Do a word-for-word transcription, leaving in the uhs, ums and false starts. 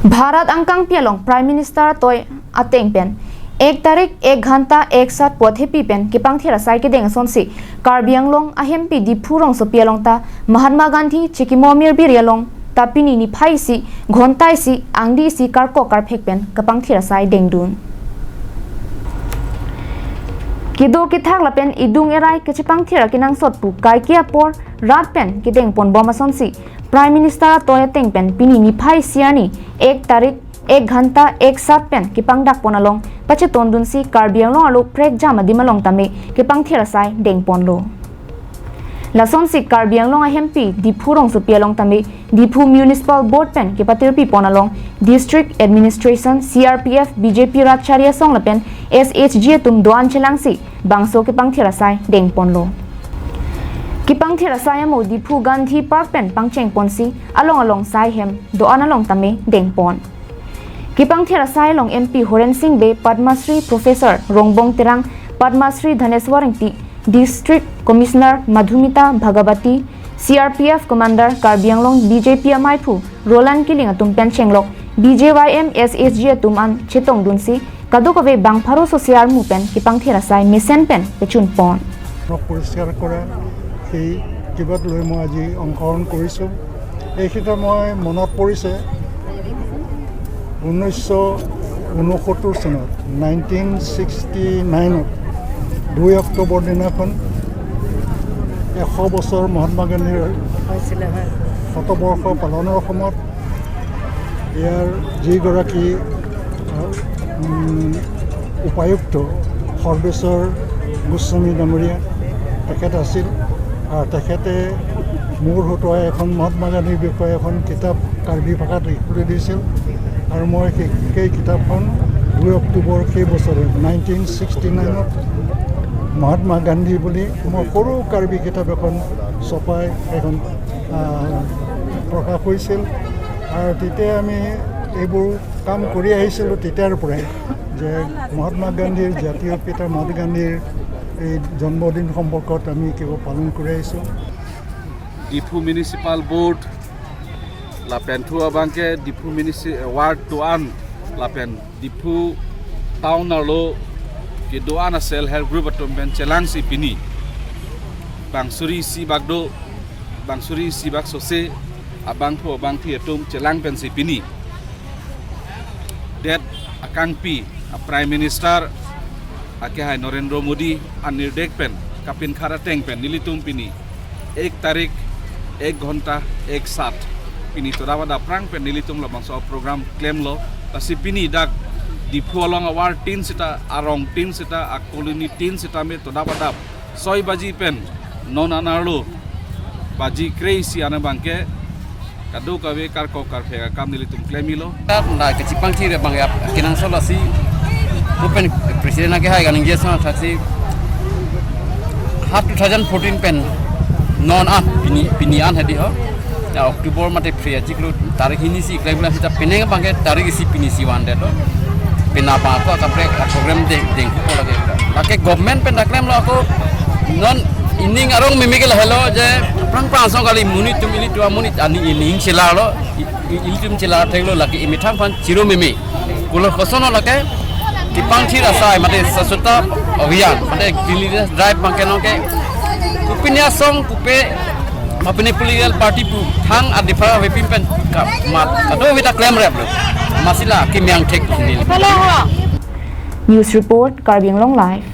Bharat angkangpi along Prime Minister atoi ateng pen ek tarik ek ghanta ek sat pu athepi pen kepangthir asai kedeng asonsi Karbi Anglong ahempi Diphu rongsopi along ta Mahatma Gandhi chikimo mirbiri along ta pini niphai isi, ghonta isi, angdi isi karkok karphek pen kepangthir asai dengdun. Kedo kethak lapen edung erai kachepangthir akenangsot pu kaike apor rat pen kedengponbom asonsi Prime Minister atoi ateng pen pini niphai isi arni ek tarik ek ghanta ek sat pen kepangdakpon along pachetondunsi Karbi Anglong arlo prekjam adim along tame kepangthir asai dengponlo. Lasonsi Karbi Anglong ahempi Diphu rongsopi along tame Diphu Municipal Board pen kepatirpipon along District Administration, C R P F, B J P Ratchari Asong lapen S H G atum do-an chelangsi bangso kepangthir asai dengponlo. Kepangthir asai amo Diphu Gandhi Park pen pangchengponsi along along sai hem do-an along tame dengpon. Kepangthir asai along M P Horen Sing Bey, Padma Shri Professor Rongbong Terang, Padma Shri Dhaneswar Engti, District Commissioner Madhumita Bhagawati, C R P F Commander Karbi Anglong B J P amaiphu Roland Killing atum pen chenglok B J Y M S H G atum an chetongdunsi kadokave bang pharo sose armu pen kepangthir asai mesen pen pechunpon. নখ পৰিষ্কাৰ কৰা সেই কিবাত লৈ মই আজি অংশগ্ৰহণ কৰিছোঁ। এইকেইটা মই মনত পৰিছে ঊনৈছশ ঊনসত্তৰ চনত, নাইনটিন ছিক্সটি নাইনত, দুই অক্টোবৰ দিনাখন এশ বছৰ মহাত্মা গান্ধীৰ শতবৰ্ষ পালনৰ সময়ত ইয়াৰ যিগৰাকী, উম, উপায়ুক্ত সৰ্বেশ্বৰ গোস্বামী ডাঙৰীয়া তেখেত আছিল। আৰু তেখেতে মোৰ হতুৱাই এখন মহাত্মা গান্ধীৰ বিষয়ে এখন কিতাপ কাৰ্বি ভাষাত লিখিবলৈ দিছিল। আৰু মই সেই, সেই কিতাপখন দুই অক্টোবৰ সেই বছৰে, নাইনটিন ছিক্সটি নাইনত, মহাত্মা গান্ধী বুলি মই সৰু কাৰ্বি কিতাপ এখন ছপাই এখন, আহ, প্ৰকাশ হৈছিল। আৰু তেতিয়া আমি এইবোৰ কাম কৰি আহিছিলোঁ তেতিয়াৰ পৰাই, যে মহাত্মা গান্ধীৰ, জাতীয় পিতা মহাত্মা গান্ধীৰ এই জন্মদিন সম্পৰ্কত আমি কিবা পালন কৰি আহিছোঁ। Diphu Municipal Board lapen thu abangke Diphu Munici-, Ward do-an lapen Diphu Town arlo kedo-an a-self help group atum pen chelangsi pini bang suri isi bak do, bang suri isi bak sose, abangphu abangphi atum chelang pensi pini det akangpi a-Prime Minister akehai Narendra Modi anirdek pen kapinkhat ateng pen nelitum pini ek tarik ek ghonta ek sat pini todap adap aphrang pen nelitum labangso program klemlo. Lasi pini dak Diphu along a-ward tin sita, arong tin sita, a-colony tin sita me todap adap soi baji pen non an arlo baji kre-isi an abangke kadokave karkok karphek akam nelitum klem-ilo. Dak na kachepangthir abang ya kenangsot lasi, pu pen President akehai kaningje asonthotsi, ha two thousand fourteen pen non an pini, pini an hedi ho. Ya October mate phre achiklo tarik hini isi klem klem sita penang abangke tarik isi pini isi van det lo. Penang abang ako kaprek program deng, dengpo lake. Lake government pen dak klemlo ako non ining arong meme ke lahelo je prang prang asong kali monit atum, ilitum amonit ani ining chelarlo, i-, i-, ilitum chelar theklo, lake imethang aphan chiro meme. Kulo koson lake kepangthir asai mate Swachhata Abhiyan mate cleanliness drive abangke nonke kopine asong kopi, mapine political party pu thang adipha avepin pen ka mat kadokave ta klemrep lo. Lasi la kemyang thek neli. News report, Karbi Anglong Live.